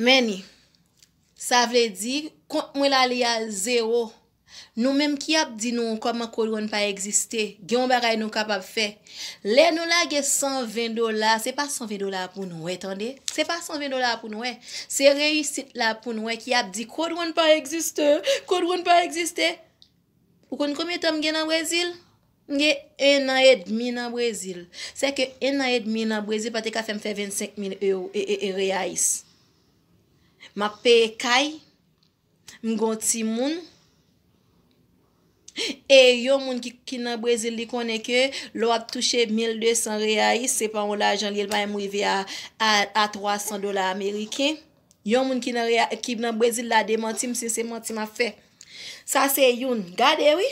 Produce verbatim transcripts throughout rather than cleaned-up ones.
Men ni. Sa vle di, kont mwen la li a zewo. Nou menm ki ap di nou kòman Code One pa egziste, gen yon bagay nou kapab fè. Lè nou lage san ven dola, se pa san ven dola pou nou wè, tande. Se pa san ven dola pou nou wè. Se reyisit la pou nou wè ki ap di Code One pa egziste, Code One pa egziste. Ou konn konbyen tan m gen nan Brezil? M gen en an edmi nan Brezil. Se ke en an edmi nan Brezil pa te ka fè m fè vennsenk mil ewo, e, e, e, reyais. M ap peye kay, m gon timoun. E yon moun ki, ki nan Brezil, li konnen ke lè w ap touche mil de san reyais, se pa yon lajan li ye, li pa menm rive a, a, a twa san dola ameriken. Yon moun ki nan, reya- ki nan Brezil la demanti m si se manti m ap fè. Sa se youn. Gade wi.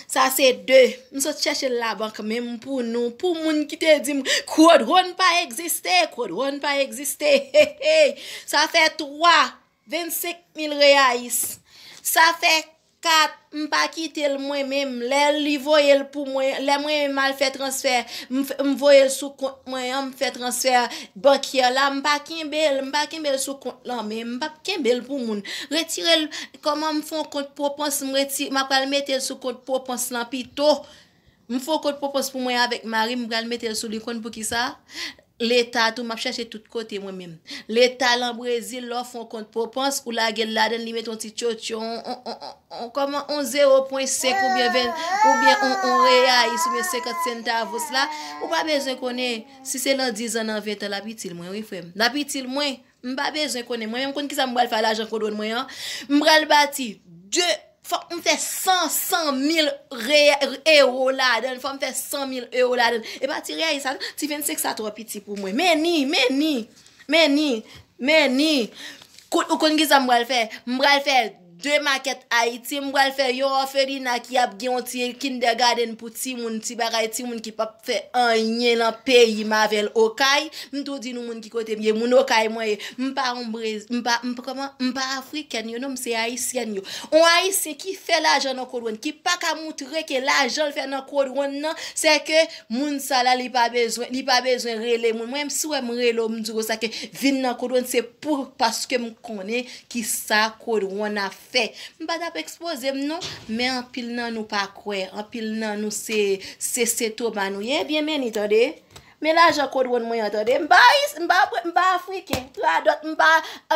Sa se de. M sot chèche l labank menm pou nou. Pou moun ki te di m, Code One pa egziste, Code One pa egziste. Hey, hey. Sa fè twa, vennsenk mil reyais. Sa fè kat, m pa kite l mwen menm. Lè li voye l pou mwen, lè mwen menm al fè transfè, m, f- m voye l sou kont mwen an, m fè transfè bankyè la, m pa kenbe l, m pa kenbe l sou kont lan, men m p ap kenbe l pou moun. Retire l, kòman m fè yon kont pwopans, m reti- m ap pral mete l sou kont pwopans lan pito. M fè yon kont pwopans pou mwen avèk mari m, m pral mete l sou li, konn poukisa? Leta tou, m ap chèche tout kote mwen menm. Leta lan Brezil, lè w fè yon kont pwopans, ou lage l ladan l, li mete yon ti tchotcho, on, on, on, on, on, kòman, on zewo pwen senk oubyen ven, oubyen on, on reyais, oubyen senkant sentavos la, ou pa bezwen konnen si se lan diz an, nan ven tan, l ap itil mwen, wi, frè m. L ap itil mwen. M pa bezwen konnen. Mwen menm konn kisa m pral fè a lajan Code One mwen an. M pral bati de, fòk m fè san, san mil re- ewo ladan l. Fòk m fè san mil ewo ladan l. E pa ti reyais sa, ti vennsenk sa twò piti pou mwen. Men ni, men ni, men ni, men ni. Kout, ou konn kisa m pral fè? M pral fè de makèt Ayiti, m pral fè yon òfelina ki ap gen yon ti kindergarten pou timoun, ti bagay timoun ki p ap fè anyen lan peyi m avè l Okay. M tou di nou moun ki kote m ye, moun Okay mwen ye. M pa yon brez, m pa, m pa, kòman, m pa afrikèn yo, non, m se ayisyèn yo. On ayisyen ki fè lajan nan Code One, ki pa ka moutre ke lajan l fè nan Code One nan, se ke moun sa la, li pa bezwen, li pa bezwen rele moun. Mwen, si w wè m rele w, m di w sa ke vin nan Code One, se pou, paske m konnen kisa Code One ap fè. M pa t ap ekspoze m non, men anpil nan nou pa kwè, anpil nan nou se, se Sentomas nou ye. Ebyen, men ni, tande. Men lajan Code One mwen an, tande. M pa ayis, m pa, m pa afriken, radòt, m pa,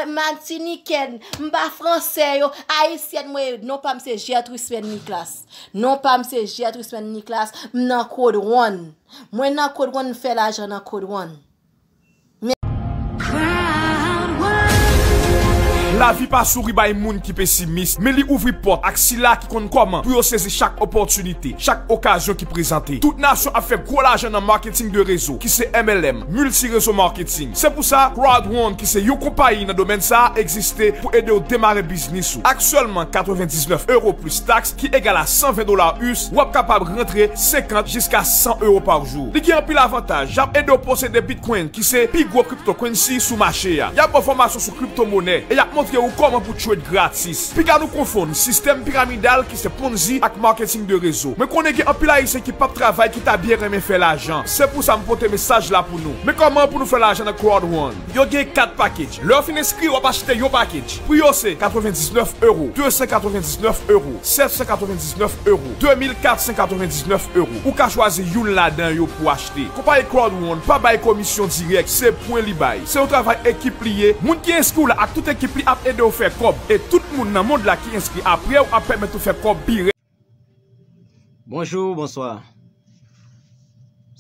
eh, matinikèn, m pa fransè yo, ayisyèn mwen ye. Non pa m se Gertrude Sven Nicolas. Non pa m se Gertrude Sven Nicolas, m nan Code One. Mwen nan Code One, m fè lajan nan Code One. Lavi pa souri bay moun ki pesimis, men li ouvri pòt ak sila ki konn kòman pou yo sezi chak opòtinite, chak okazyon ki prezante. Tout nasyon ap fè gwo lajan nan marketing de rezo, ki se M L M, Multi Rezo Marketing. Se pou sa, Crowd One, ki se yon konpayi nan domèn sa a, egziste pou ede w demare biznis ou. Ak sèlman katrevendiznèf euro plis taks, ki egal a san ven dola U S, w ap kapab rantre senkant jiska san euro pa jou. Li gen anpil avantaj. Y ap ede w posede Bitcoin, ki se pi gwo cryptocurrency sou mache a. Y ap ba w fòmasyon sou kriptomonè e y ap montre w kòman pou trade gratis. Piga nou konfonn sistèm piramidal, ki se Ponzi, ak marketing de rezo. Mwen konnen gen anpil Ayisyen ki p ap travay, ki ta byen renmen fè lajan. Se pou sa m pote mesaj la pou nou. Men kòman pou nou fè lajan nan Crowd One? Yo gen kat package. Lè w fin enskri, w ap achte yon package. Pri yo se katrevendiznèf euro, de san katrevendiznèf euro, sèt san katrevendiznèf euro, de mil kat san katrevendiznèf euro. Ou ka chwazi youn ladan yo pou w achte. Konpayi Crowd One pa bay komisyon dirèk, se pwen li bay. Se yon travay ekip li ye. Moun ki enskri w la ak tout ekip li ap ede w fè kòb. E tout moun nan mond la ki enskri apre w ap pèmèt ou fè kòb pi rèd. Bonjou, bonswa.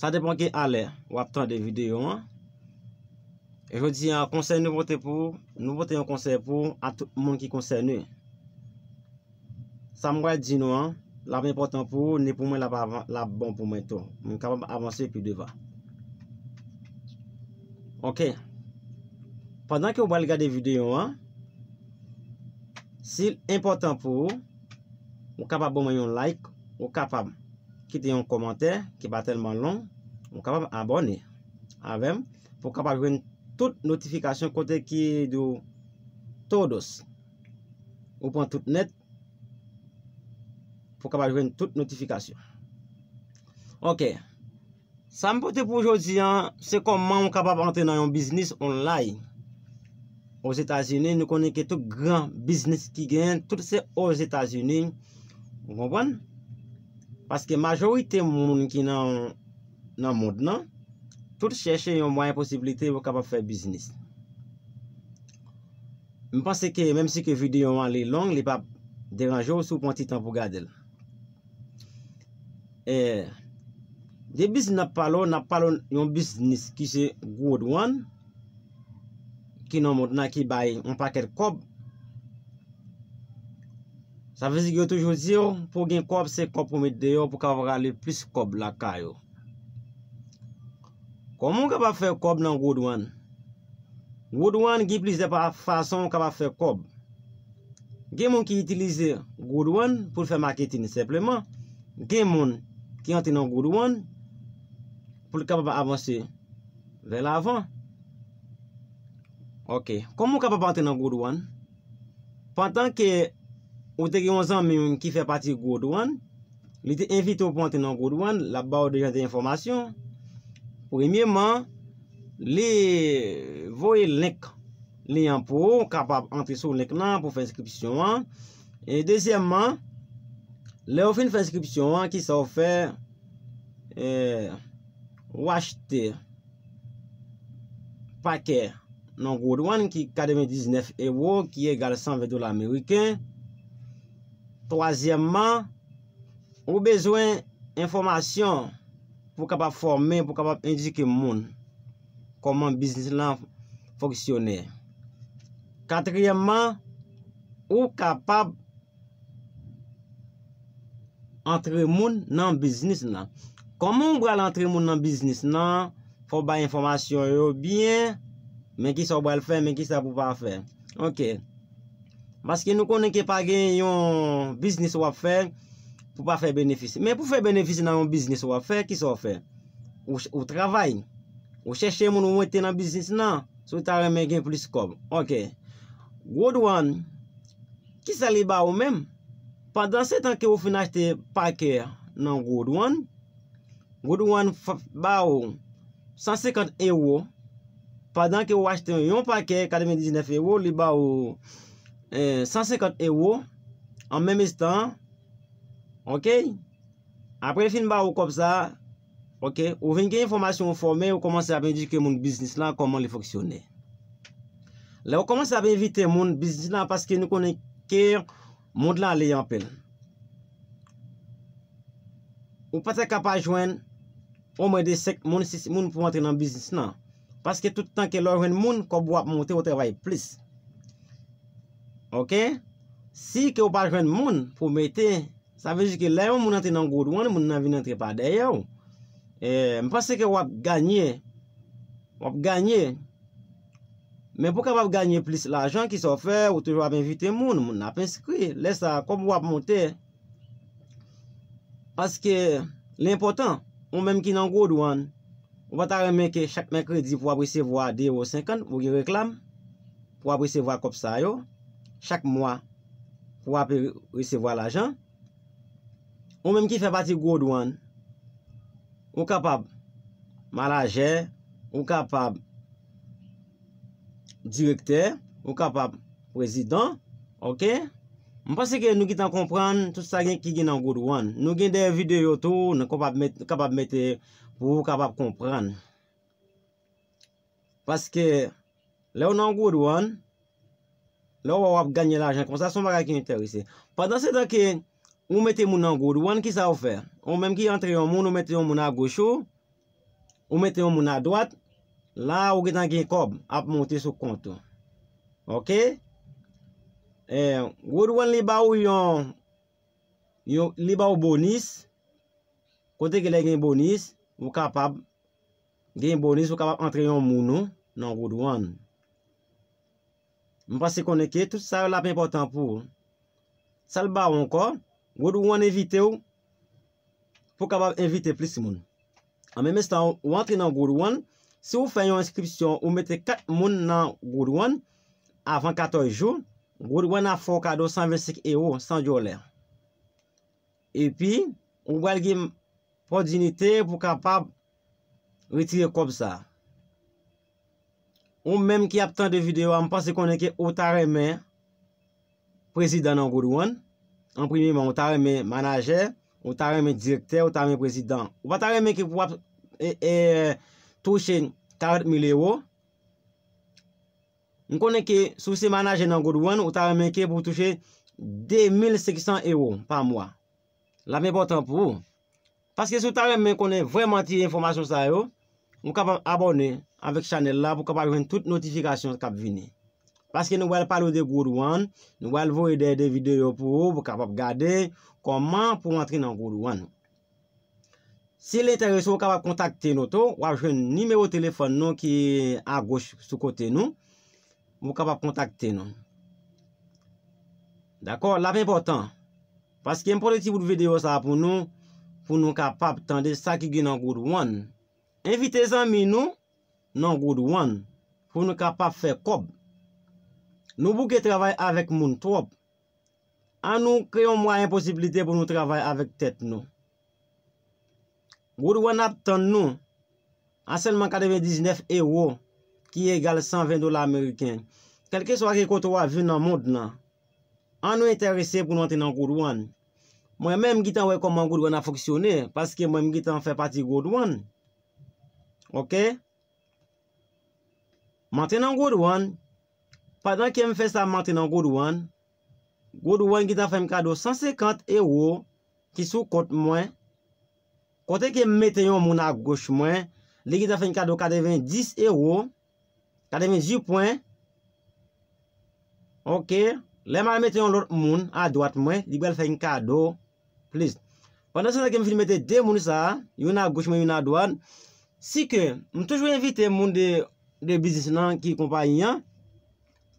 Sa depann ki alè w ap tande videyo an. E jodi a, konsèy nou pote pou, nou pote yon konsèy pou a tout moun ki konsène. Sa m pral di nou an, l ap enpòtan pou ou, ni pou mwen, l ap avan, l ap bon pou mwen tou. Mwen kapab avanse pi devan. Oke. Pandan ke w pral gade videyo an, si l enpòtan pou ou, ou kapab ban mwen yon like, ou kapab kite yon kòmantè ki pa tèlman long, ou kapab abòne avè m pou w kapab jwenn tout notifikasyon kote ki di w todos. Ou pran tout nèt pou w kapab jwenn tout notifikasyon. Oke. Sa m pote pou jodi an, se kòman ou kapab antre nan yon biznis online. Ozetazini, nou konnen ke tout gran biznis ki genyen, tout se Ozetazini. Ou konprann? Paske majorite moun ki nan, nan mond nan, tout chèche yon mwayen posiblite pou kapab fè biznis. M panse ke menm si ke videyo an li long, li p ap deranje w si w pran ti tan pou gade l. E, de biznis n ap pale w, n ap pale w yon biznis ki se Grood One, ki nan mond nan ki bay yon pakèt kòb. Sa vle di ke yo toujou di w, pou w gen kòb, se kòb pou w met deyò, pou w kapab rale plis kòb lakay ou. Kòman w kapab fè kòb nan Grood One? Grood One gen plizyè pa-, fason w kapab fè kòb. Gen moun ki itilize Grood One pou l fè maketin senpleman. Gen moun ki antre nan Grood One pou l kapab avanse vè lavan. Ok. Kòman w kapab antre nan Grood One? Pandan ke ou te gen yon zanmi w ki fè pati Grood One, li te envite w pou antre nan Grood One, l ap ba w de jan de enfòmasyon. Premyeman, li voye link li an pou ou, ou kapab antre sou link lan pou fè enskripsyon an. E dezyèmman, lè ou fin fè enskripsyon an, kisa ou fè? E, ou achte pakè nan Grood One ki katrevendiznèf ewo, ki egal san ven dola ameriken. Twazyèmman, ou bezwen enfòmasyon pou kapab fòme, pou kapab edike moun kòman biznis lan fonksyone. Katriyèmman, ou kapab antre moun nan biznis lan. Kòman w pral antre moun nan biznis lan? Fò w bay enfòmasyon yo byen, men kisa w pral fè, men kisa pou w pa fè. Ok. Paske nou konnen ke pa gen yon biznis w ap fè pou pa fè benefis. Men pou fè benefis nan yon biznis w ap fè, kisa w fè? Ou, ou travay. Ou chèche moun ou mete nan biznis lan. Si w ta renmen gen plis kòb. Ok. Grood One, kisa li ba ou menm? Pandan se tan ke ou fin achte pakè nan Grood One, Grood One f-, ba ou san senkant ewo. Pandan ke ou achte yon pakè katrevendiznèf ewo, li ba ou, eh, san senkant ewo an menm estan. Ok? Apre l fin ba ou kòb sa, ok, ou vin gen enfòmasyon, ou fòme, ou kòmanse ap edike moun biznis lan, kòman li fonksyone. Lè ou kòmanse ap envite moun biznis lan, paske nou konnen ke mond lan ale anpil. Ou pa ta ka pa jwenn omwen de senk moun, sis moun pou antre nan biznis lan. Paske tout tan ke lè w jwenn moun, kòb ou ap monte, ou travay plis. Ok? Si ke ou pa jwenn moun pou mete, sa vle di ke lè yon moun antre nan Grood One, moun nan vin antre pa dèyè w. E, m panse ke w ap ganye. W ap ganye. Men pou w kapab ganye plis lajan, kisa w fè, ou toujou ap envite moun, moun nan ap enskri. Lè sa a, kòb ou ap monte. Paske li enpòtan, ou menm ki nan Grood One, ou pa ta renmen ke chak mèkredi pou w ap resevwa de ewo senkant, ou gen reklam, pou w ap resevwa kòb sa yo, chak mwa, pou w ap re-, resevwa lajan. Ou menm ki fè pati Grood One, ou kapab manajè, ou kapab direktè, ou kapab prezidan, ok? M panse ke nou gentan konprann tout sa gen, ki gen nan Grood One. Nou gen de videyo tou, nou kapab met-, kapab mete pou ou kapab konprann. Paske lè w nan Grood One, lè w wè w ap ganye lajan konsa, se yon bagay ki enterese. Pandan se tan ke ou mete moun nan Grood One, kisa ou fè? Ou menm ki antre yon moun, ou mete yon moun agoch ou, ou mete yon moun adwat, la ou gentan gen kòb ap monte sou kont ou. Ok? Eh, Grood One li ba ou yon, yon, li ba ou bonis. Kote ke lè gen bonis, ou kapab gen bonis, ou kapab antre yon moun ou nan Grood One. M panse konnen ke tout sa yo l ap enpòtan pou ou. Sa l ba ou ankò, Grood One envite w pou w kapab envite plis moun. An menm estan, ou antre nan Grood One, si ou fè yon enskripsyon, ou mete kat moun nan Grood One avan katòz jou, Grood One ap fè w kado san vennsenk ewo, san dòlè. Epi, ou pral gen pòtinite pou kapab retire kòb sa. ou menm ki ap tande videyo a, m panse konnen ke ou ta renmen prezidan nan Good One. An premyeman, ou ta renmen manajè, ou ta renmen direktè, ou ta renmen prezidan. Ou pa ta renmen ke pou w ap, e, e, touche karant mil ewo. M konnen ke si w se manajè nan Good One, ou ta renmen ke pou w touche de mil senk san ewo pa mwa. L ap enpòtan pou ou. Paske si w ta renmen konnen vrèman ti enfòmasyon sa yo, ou kapab abòne avèk chanèl la pou w kapab jwenn tout notifikasyon k ap vini. Paske nou pral pale w de Good One, nou pral voye de, de videyo pou ou, pou w kapab gade kòman pou w antre nan Good One. Si l enterese w, ou kapab kontakte nou tou, w ap jwenn nimewo telefòn nou ki agoch sou kote nou. Ou kapab kontakte nou. Dakò? L ap enpòtan. Paske m pote ti bout videyo sa a pou nou, pou nou kapab tande sa ki gen nan Good One. Envite zanmi nou nan Good One, pou nou kapab fè kòb. Nou bouke travay avèk moun twòp. An nou kreye yon mwayen posiblite pou nou travay avèk tèt nou. Good One ap tann nou a sèlman katrevendiznèf ewo, ki egal san ven dola ameriken. Kèlkeswa ki kote w ap viv nan mond lan, an nou enterese pou nou antre nan Good One. Mwen menm, m gentan wè kòman Good One ap fonksyone, paske mwen, m gentan fè pati Good One. Oke? M antre nan Good One. Pandan ke m fè sa, m antre nan Good One. Good One gentan fè m kado san senkant ewo ki sou kont mwen. Kote ke m mete yon moun agoch mwen, li gentan fè m kado katrevendis ewo, katrevendis pwen. Oke. Lè m al mete yon lòt moun adwat mwen, li pral fè m kado plis. Pandan se tan ke m fin mete de moun sa a, youn agoch mwen, youn adwat, si ke m toujou envite moun de, de biznis lan ki konpayi an,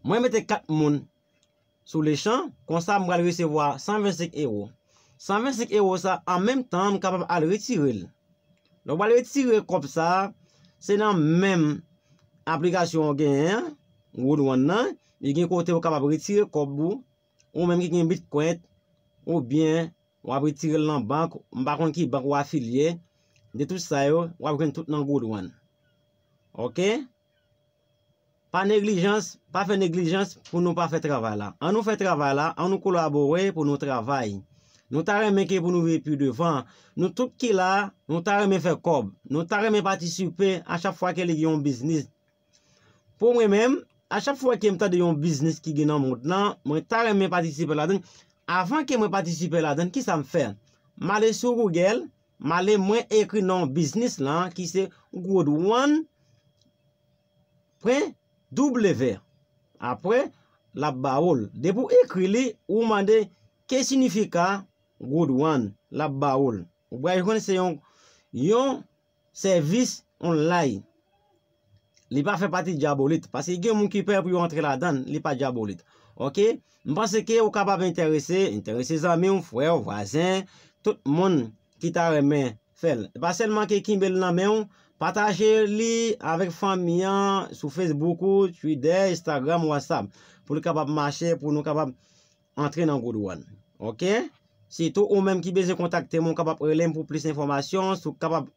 mwen mete kat moun sou lechan, konsa m pral resevwa san vennsenk ewo. San vennsenk ewo sa, an menm tan, m kapab al retire l. Lè w pral retire kòb sa a, se nan menm aplikasyon w genyen an, Good One nan, li gen kote w kapab retire kòb ou, ou menm ki gen Bitcoin, oubyen w ap retire l nan bank, m pa konn ki bank ou afilye, de tout sa yo, w ap jwenn tout nan Good One. Oke? Pa neglijans, pa fè neglijans pou nou pa fè travay la. An nou fè travay la, an nou kolabore pou nou travay. Nou ta renmen ke pou nou rive pi devan. Nou tout ki la, nou ta renmen fè kòb. Nou ta renmen patisipe a chak fwa ke li gen yon biznis. Pou mwen menm, a chak fwa ke m tande yon biznis ki gen nan mond lan, mwen ta renmen patisipe ladan. Avan ke mwen patisipe ladan, kisa m fè? M ale sou Google, m ale mwen ekri non biznis lan ki se Good One pwen W. Apre, l ap ba ou l. Depi w ekri li, ou mande, "Que significa Good One?" L ap ba ou l. Ou pral jwenn se yon, yon sèvis online. Li pa fè pati dyabolit. Paske gen moun ki pè pou yo antre ladan l, li pa dyabolit. Oke? M panse ke ou kapab enterese, enterese zanmi w, frè w, vwazen, tout moun ki ta renmen fè l. E pa sèlman ke kenbe l nan men w, pataje li avèk fanmi an sou Facebook ou, Twitter, Instagram, WhatsApp, pou l kapab mache, pou nou kapab antre nan Good One. Oke? Sitou ou menm ki bezwen kontakte m, ou kapab rele m pou plis enfòmasyon, si w kapab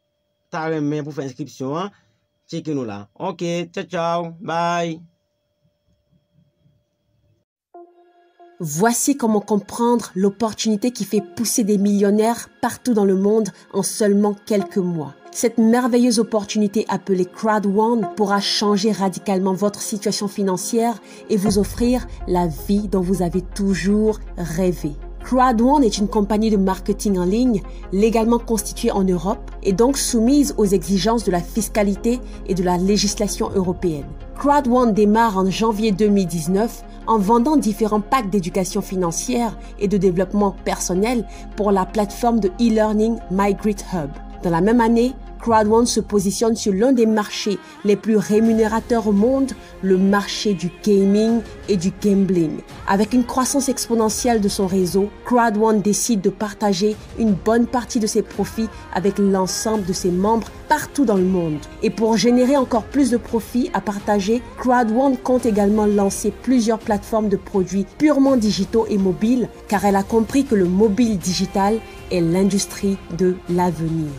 ta renmen pou fè enskripsyon an, tcheke nou la. Oke, tchaw tchaw, bye. Voici comment comprendre l'opportunité qui fait pousser des millionnaires partout dans le monde en seulement quelques mois. Cette merveilleuse opportunité appelée Crowd One pourra changer radicalement votre situation financière et vous offrir la vie dont vous avez toujours rêvé. Crowd One est une compagnie de marketing en ligne légalement constituée en Europe et donc soumise aux exigences de la fiscalité et de la législation européenne. Crowd One démarre en janvier deux mille dix-neuf en vendant différents packs d'éducation financière et de développement personnel pour la plateforme de e-learning MyGreatHub. Dans la même année, Crowd One se positionne sur l'un des marchés les plus rémunérateurs au monde, le marché du gaming et du gambling. Avec une croissance exponentielle de son réseau, Crowd One décide de partager une bonne partie de ses profits avec l'ensemble de ses membres partout dans le monde. Et pour générer encore plus de profits à partager, Crowd One compte également lancer plusieurs plateformes de produits purement digitaux et mobiles, car elle a compris que le mobile digital est l'industrie de l'avenir.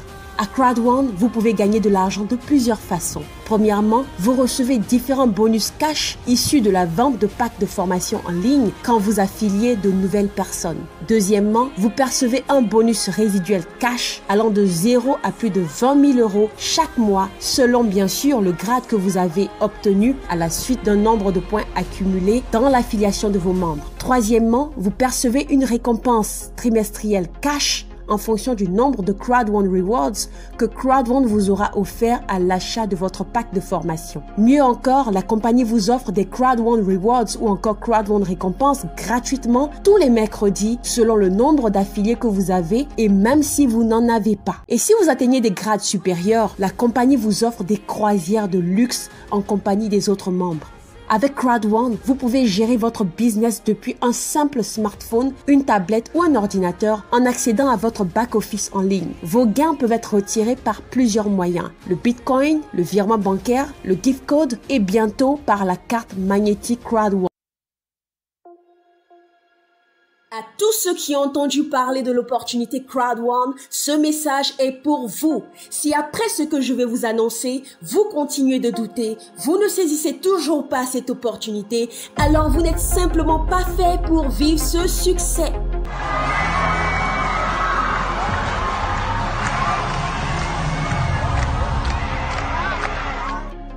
À Crowd One, vous pouvez gagner de l'argent de plusieurs façons. Premièrement, vous recevez différents bonus cash issus de la vente de packs de formation en ligne quand vous affiliez de nouvelles personnes. Deuxièmement, vous percevez un bonus résiduel cash allant de zéro à plus de vingt mille euros chaque mois, selon bien sûr le grade que vous avez obtenu à la suite d'un nombre de points accumulés dans l'affiliation de vos membres. Troisièmement, vous percevez une récompense trimestrielle cash en fonction du nombre de Crowd One Rewards que Crowd One vous aura offert à l'achat de votre pack de formation. Mieux encore, la compagnie vous offre des Crowd One Rewards ou encore Crowd One Récompenses gratuitement tous les mercredis selon le nombre d'affiliés que vous avez et même si vous n'en avez pas. Et si vous atteignez des grades supérieurs, la compagnie vous offre des croisières de luxe en compagnie des autres membres. Avec Crowd One, vous pouvez gérer votre business depuis un simple smartphone, une tablette ou un ordinateur en accédant à votre back-office en ligne. Vos gains peuvent être retirés par plusieurs moyens, le Bitcoin, le virement bancaire, le gift code et bientôt par la carte magnétique Crowd One. À tous ceux qui ont entendu parler de l'opportunité Crowd One, ce message est pour vous. Si après ce que je vais vous annoncer, vous continuez de douter, vous ne saisissez toujours pas cette opportunité, alors vous n'êtes simplement pas fait pour vivre ce succès.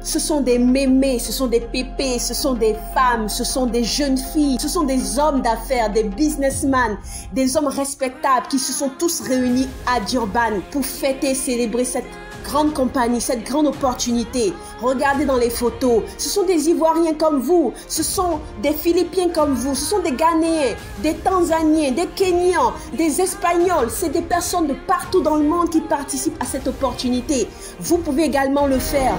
Ce sont des mémés, ce sont des pépés, ce sont des femmes, ce sont des jeunes filles, ce sont des hommes d'affaires, des businessmen, des hommes respectables qui se sont tous réunis à Durban pour fêter, célébrer cette grande compagnie, cette grande opportunité. Regardez dans les photos, ce sont des Ivoiriens comme vous, ce sont des Philippins comme vous, ce sont des Ghanéens, des Tanzaniens, des Kenyans, des Espagnols. C'est des personnes de partout dans le monde qui participent à cette opportunité. Vous pouvez également le faire.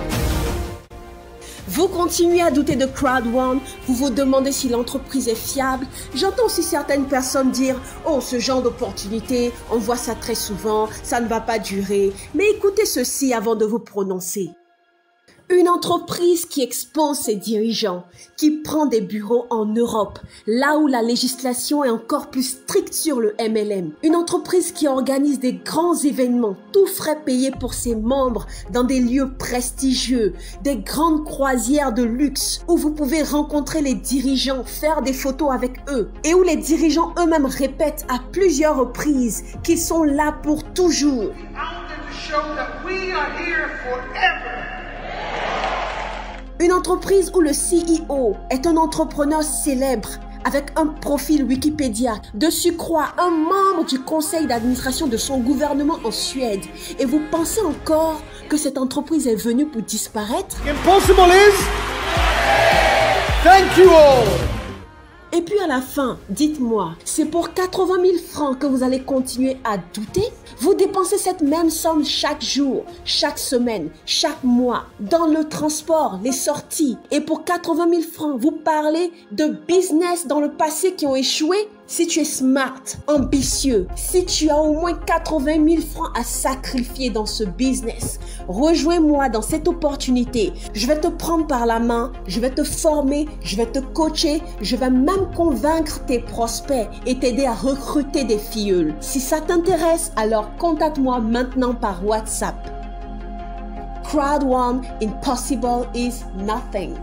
Vous continuez à douter de Crowd One, vous vous demandez si l'entreprise est fiable. J'entends aussi certaines personnes dire, oh, ce genre d'opportunité, on voit ça très souvent, ça ne va pas durer. Mais écoutez ceci avant de vous prononcer. Une entreprise qui expose ses dirigeants, qui prend des bureaux en Europe, là où la législation est encore plus stricte sur le M L M. Une entreprise qui organise des grands événements, tout frais payé pour ses membres, dans des lieux prestigieux, des grandes croisières de luxe où vous pouvez rencontrer les dirigeants, faire des photos avec eux, et où les dirigeants eux-mêmes répètent à plusieurs reprises qu'ils sont là pour toujours. Out there to show that we are here forever. Une entreprise où le C E O est un entrepreneur célèbre avec un profil Wikipédia, de surcroît un membre du conseil d'administration de son gouvernement en Suède, et vous pensez encore que cette entreprise est venue pour disparaître? Impossible is. Thank you all. Et puis à la fin, dites-moi, c'est pour quatre-vingt mille francs que vous allez continuer à douter? Vous dépensez cette même somme chaque jour, chaque semaine, chaque mois, dans le transport, les sorties. Et pour quatre-vingt mille francs, vous parlez de business dans le passé qui ont échoué? Si tu es smart, ambitieux, si tu as au moins quatre-vingt mille francs à sacrifier dans ce business, rejoins-moi dans cette opportunité. Je vais te prendre par la main, je vais te former, je vais te coacher, je vais même convaincre tes prospects et t'aider à recruter des filleuls. Si ça t'intéresse, alors contacte-moi maintenant par WhatsApp. Crowd One, impossible is nothing.